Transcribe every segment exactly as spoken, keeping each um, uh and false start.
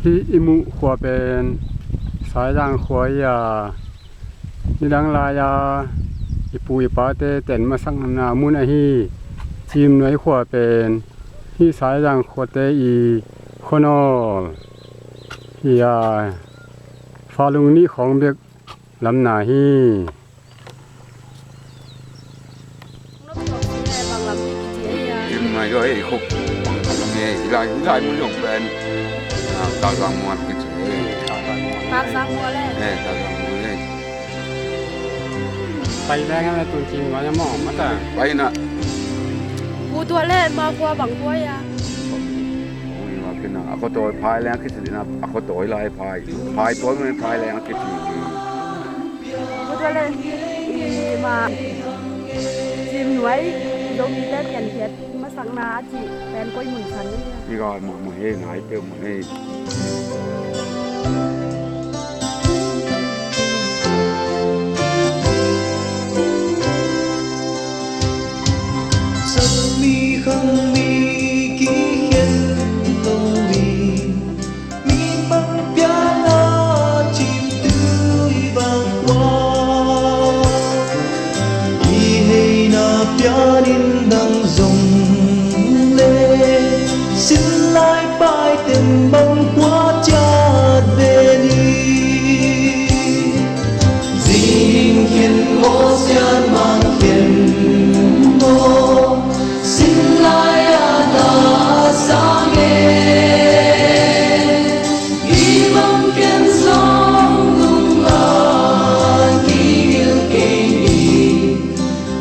Hih i muh khua pen Saizang khua hi a, nidang lai-a i pu i pate ten masakna mun ahi Cimnuai khua pen hih Saizang khuate i khuanawl hi a, falung nih khawng bek lamna hi. Cimnuai zong ei khuk. Ei, hi lai, hi lai mun zong pen, ah, Takzang mual kici ei. Takzang mual ei. Eh, Takzang mual ei. Pai leng a tun Cimnuai a mawh mata. Pai na. Pu tua le ma khua bang khua a. Ui, ma kina. A khotoi phai leng kici dina. A khotoi lai phai. Phai tua mun phai leng kici. Pu tua le, i ma Cimnuai Zomite piankhiat masakna a cih pen koi mun san ni. I gai mah mah hei, nai peuh mah hei. Sakmi khangmi kikhen lo mi. Mi bang piana cimtui bang kua. I heina pianin dang zong le. Sin lai pai tem bang kua ciat ve ni. Zing khen maw sian mang khen maw. Sin lai-a na sang e, i bang ken zong lungla kigil kei ni,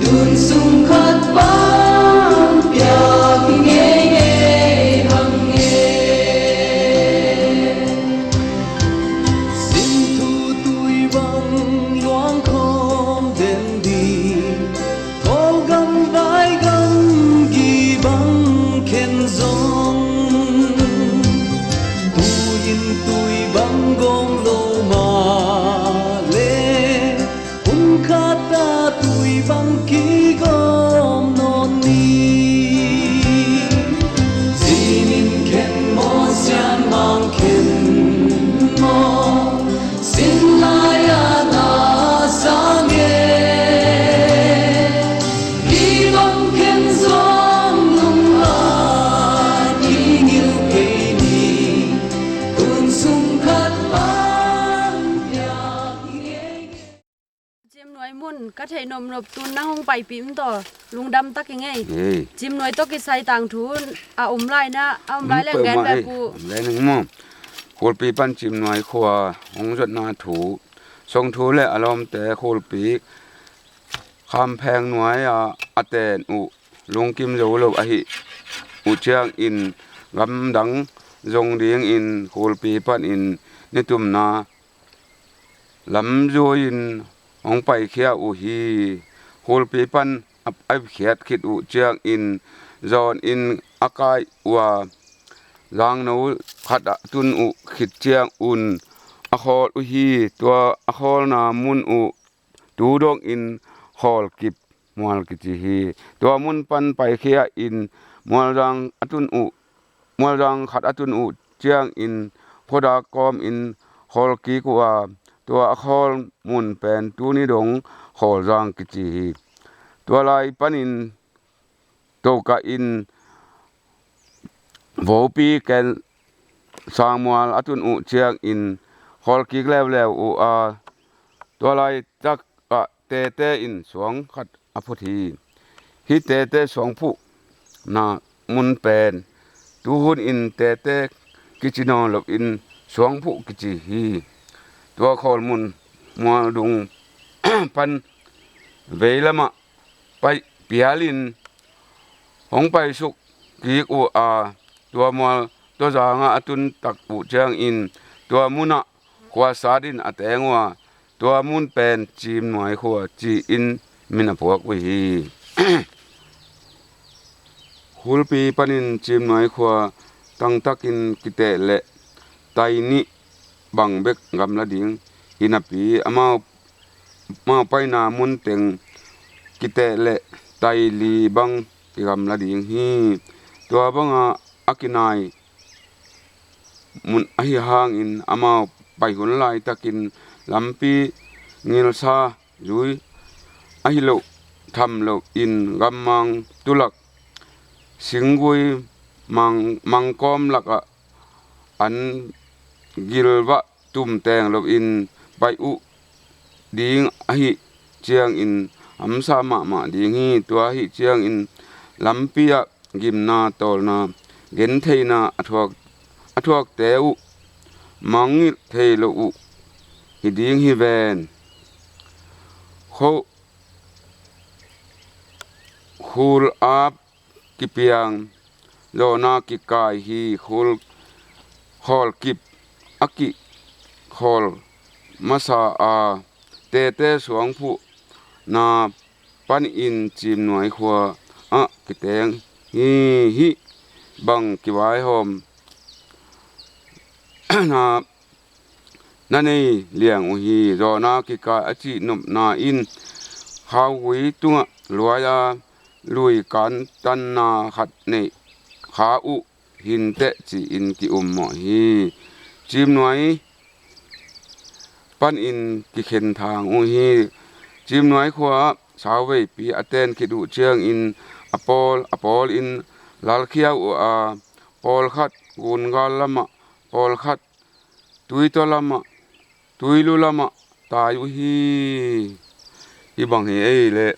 tun sung khat bang piak ngeingei hang e. Sin thu tui bang luang khawm den ding. Kawlgam vaigam gih bang khen zong, tu-in tui bang gawm lo mah le, hun khat a tui bang kigawm nawn ni. Zinin khen maw, sian mang khen maw, sin lai-a na sang e. Kibang khen zong lungla kingil kei ni, tun sung khat bang piak ngeingei. Cimnuai mun ka theih nopnop tun nang hong paipih um tawh lungdam tak ing ei. Ei. Cimnuai tawh kisai tangthu a um lai na, a um lai leng gen beh pu. Om lai ning maw. Khulpi pan Cimnuai khua hong zuatna thu, song thu le a lawmte Khulpi Khampheng nuai-ah a ten uh lungkim zo lo ahi uh ciangin gamdang zong dingin Khulpi panin nitumna lamzui-in hong paikhia uh hi. Khulpi pan a paikhiat khit uh ciangin zawnin a kai uh a, zangno khat a tun uh khit ciangun a khawl uh hi. Tua a khawlna mun uh tu dongin Khawlkip mual kici hi. Tua mun pan paikhia in mualzang a tun uh, mualzang khat a tun uh ciangin khuadak kawmin khawlkik uh a, tua a khawl mun pen tuni dong Khawlzang kici hi. Tua lai panin tokah in vopi ken sangmual a tun uh ciangin khawlkik leuleu uh a, tua laitak ah Tete in suang khat a phut hi. Hih Tete suang phuhna mun pen tuhun in Tete kici nawn loin suang phuh kici hi. Tua khawl mun mual dung pan veilamah pai pialin hong paisuk kik uh a, tua mual tua zangah a tun tak uh ciangin tua munah khuasatin a teng uh a, tua mun pen Cimnuai khua ci-in min a phuak uh hi. Khulpi panin Cimnuai khua tangtakin kiteh leh tai nih bang bek gamla ding hi napi, amau, amau paina mun teng kiteh leh tai li bang kigamla ding hi. Tua banga a kinai mun ahi hangin amau pai hun laitakin lampi ngilsa zui ahi loh tham loin gammang tulak singgui mang, mangkawm lakah an gilvah tumteng loin pai uh ding ahih ciangin hamsa mahmah ding hi. Tua ahih ciangin lampi ah gimna, tawlna, gentheihna a thuak, a thuakte uh mangngilh thei lo uh hi ding hi ven. Kho, khul ap kipiang zawhna kikai hi. Khul khawlkip a kikhawl masa a, Tete suangphuhna panin Cimnuai khua ah kiteng hi. Hih bang kivaihawm na na nei liang uh hi. Zawhna kikai a cihnopna in khaugui tungah luai-a lui kantanna khat neih kha uh hinteh ci-in ki-ummawh hi. Cimnuai panin kikhen thang uh hi. Cimnuai khua-ah sauveipi a ten khit uh ciangin a pawl a pawlin lalkhiau uh a, pawlkhat Gungal lamah, pawlkhat Tuitua lamah, Tuilu lamah tai uh hi. Hih bang hi ei leh.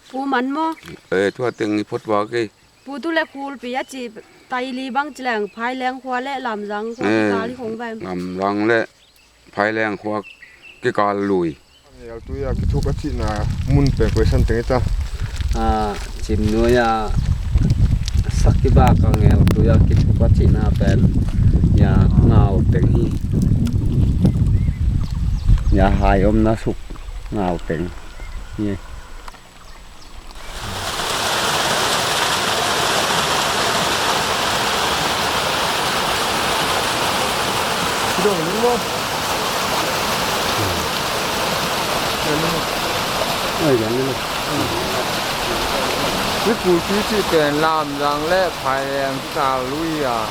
Pu man maw? Eh, tua teng hi phot vak ei. Pu tu le khulpi a ci taili bang ci leng Phaileng khua le Lamzang khua kikal hi khong vai. Lamzang le Phaileng khua kikal lui. Ngeltui a kithuk a cihna mun pen koi san teng hi ta. A, Cimnuai a sak kibak a Ngeltui a kithuk a cihna pen ya ngau teng hi. Ya hai omna suk ngau teng hi. Hih kulpi cih pen Lamzang le Phaileng kikal lui a,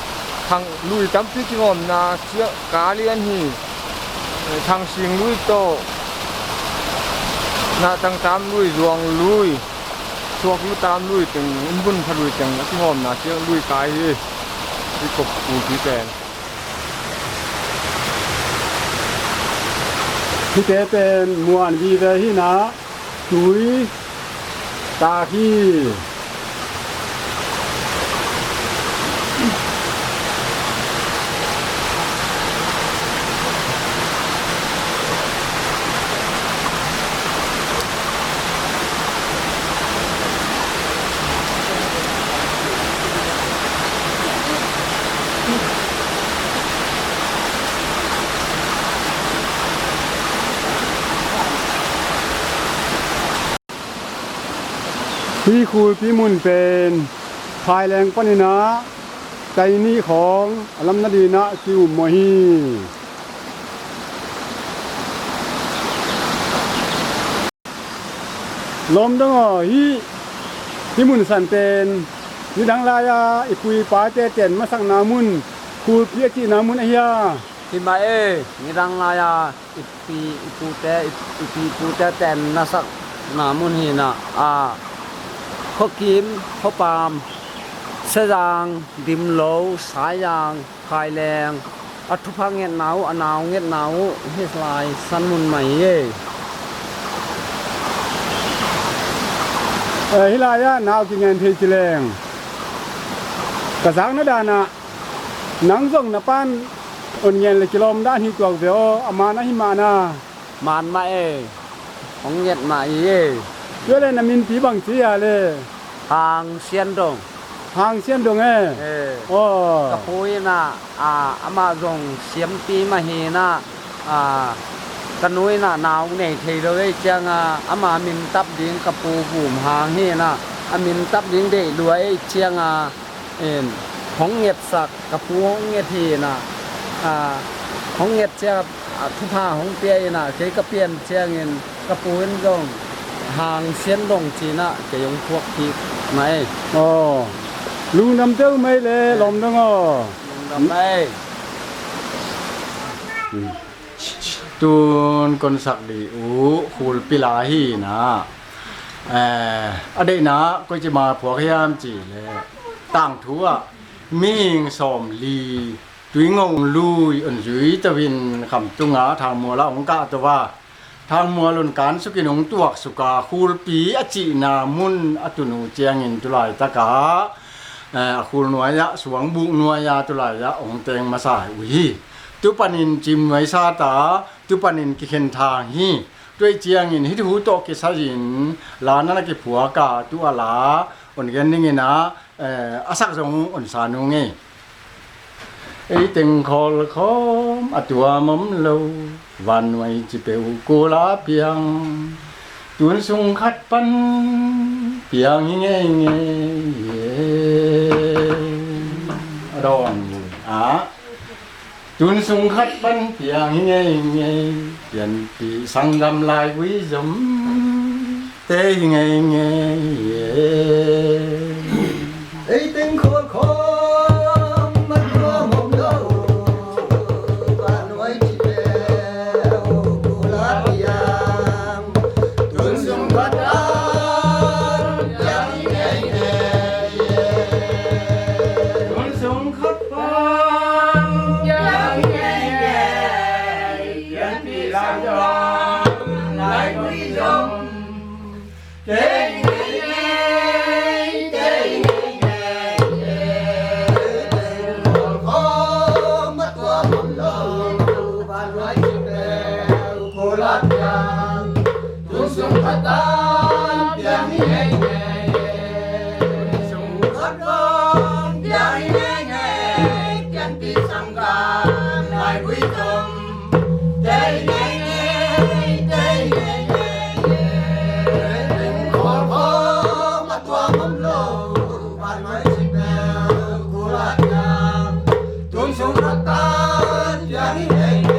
thang lui tampi kingawmna sia ka lian hi. Thangsing lui tawh, Nahtang tam lui, Zuang lui, Suak lu tam lui teng, Umbun kha lui teng a kingawmna sia lui kai hi. Hih kop kulpi pen. Hihte pen muan vive hi na, tui tak hi. Hih khulpi mun pen Phaileng panin ah tai nih khawng a lam nadinah ki-ummawh hi. Lawm dong aw, hih, hih mun san pen nidang lai-a i pu i pate ten masakna mun, khulpi a cihna mun ahi a. Hi mah e, nidang lai-a i pi i pute, i, i pi i pute ten nasakna mun hi na a, Khuakim, Khuapam, Sezang, Dimlo, Saizang, Phaileng, a thupha ngetna uh, a nau ngetna uh, hih lai san mun mah hi e. Eh, hih lai-ah nau kingen thei ci leng ka zakna danah nang zong na pan on ngen le kilawm dan hi tuak ve aw, a man ahi mahna. Man mah e. Hong nget mah hi e. Tua le na minpi bang ci a le? Hang Sian Dong. Hang Sian Dong e? Eh. Aw. Ka pu in ah, ah, amah zong siampi mah hi na, ah, ka nu in ah nau nei thei lo ei ciang a, ama min tap ding ka pu Vum Hang hi na, a min tap ding deih lua ei ciang a, in, hong ngetsak, ka pu hong nget hi na, ah, hong nget ciang a, thupha hong pia in ah, kei ka pian ciangin ka pu in zong Hang Sian Dong ci-in ah kei hong phuak kik mah ei. Aw. Lungdam teu mah ei le, lawm dong aw. Lungdam mah ei. Tun kon sak ding uh Khulpi la hi-in ah, eh, a deihna koici ma phuak hiam cih leh tangthu ah mihing sawmli Tuingong lui hong zui to-in Khamtung ah Thangmual ah hong kahto a, Thangmual hong kansukin hong tuaksuk a, Khulpi a cihna mun a tun uh ciangin tulaitak ah, eh, a khul nuai ah, suangbuk nuai ah tulai ah hong teng masa uh hi. Tu panin cim nuai sa ta, tu panin kikhen thang hi. Tua ciangin hih thu tawh kisai-in la na na kiphuak a, tu a la hong gen dingin ah, eh, a sak zong hong sa nung ei. Ei teng khawl khawm a tuam om lo, vannuai ci peuh kul a piang, tun sung khat pan piang hi ngeingei. A dawng vui ah, tun sung khat pan piang hi ngeingei, pianpih sanggam laigui zom te hi ngeingei. Ei teng khawl khawm a tuam om lo, vannuai ci peuh kul a piang, tun sung khat pan piang hi ngeingei. Tun sung khat pan piang hi ngeingei. Pianpih sanggam laigui zom te hi ngeingei, te hi ngeingei. Ei teng khawl khawm a tuam om lo, vannuai ci peuh kul a piang, tun sung khat pan piang hi ngeingei. Tun sung khat pan piang hi ngeingei. Pianpih sanggam laigui zom te hi ngeingei, te hi ngeingei. Ei teng khawl khawm a tuam om lo, vannuai ci peuh kul a piang, tun sung khat pan piang hi ngeingei.